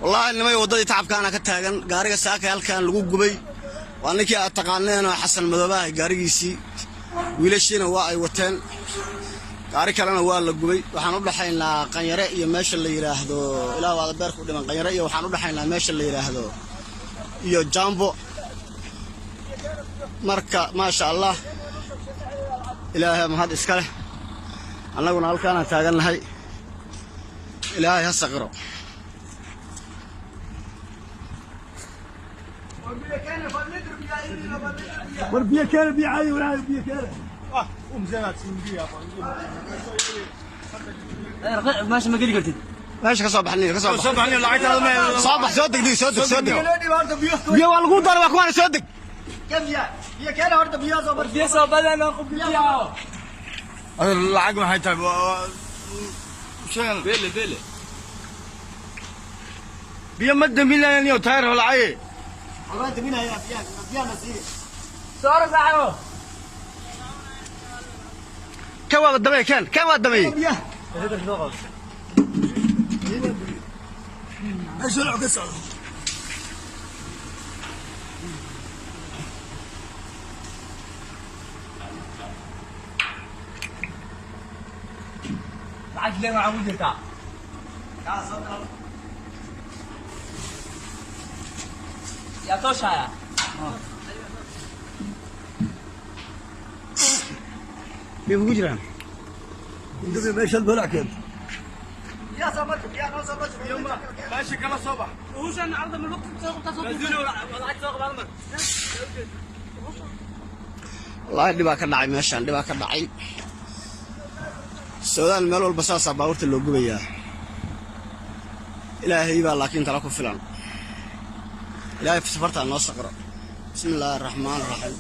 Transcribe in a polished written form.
Wallaahi nimay, waddadii tacabkaana ka taagan. Gaariga saaka halkan lagu gubay waa ninkii aad taqaaneenoo Xasan Madoobaha. Gaarigiisii wiilashiina waa ay wateen, gaari kalena waa la gubay. Waxaan u dhaxaynaa Qanyare iyo meesha la yidhaahdo, ilaa waada beerka u dhiman. Qanyare iyo waxaan u dhaxaynaa meesha la yidhaahdo iyo Jambo. Marka maasha Allah, Ilaahay mahad iska leh, annaguna halkaanaan taagannahay. Ilaahay ha saqiro. War biyo keena, biyo caadi walaa biyo keena. Meesha ma geli kartid. Meesha ka soo bax, niyo ka soo bax, soo bax, soo deg, soo deg, soo deg. Biyo waa lagu daray, waa kuwaana, soo deg. Biyo soo badan oo biyo. Lacag maxay tahay? Bele bele. Biyo ma daminayaan taayir lacag. Soo raaco. Kan waa damey, kan waa damey. Meesha lacag ka socdo. Lacag leen waxaa ku jirtaa. Yaa tooshaya. Biyo kugu jiraan. Inta meesha balac keento. Meesha kala soo bax. Wallaahi dhibaa ka dhacay meeshaan, dhibaa ka dhacay Suudaan. Meel walba saasaa baabuurta loo gubayaa. Ilaahay baa laakiin tala ku filan. Ilaahay safartaa noo saqro. Bismi illaahi araxmaan araxiim.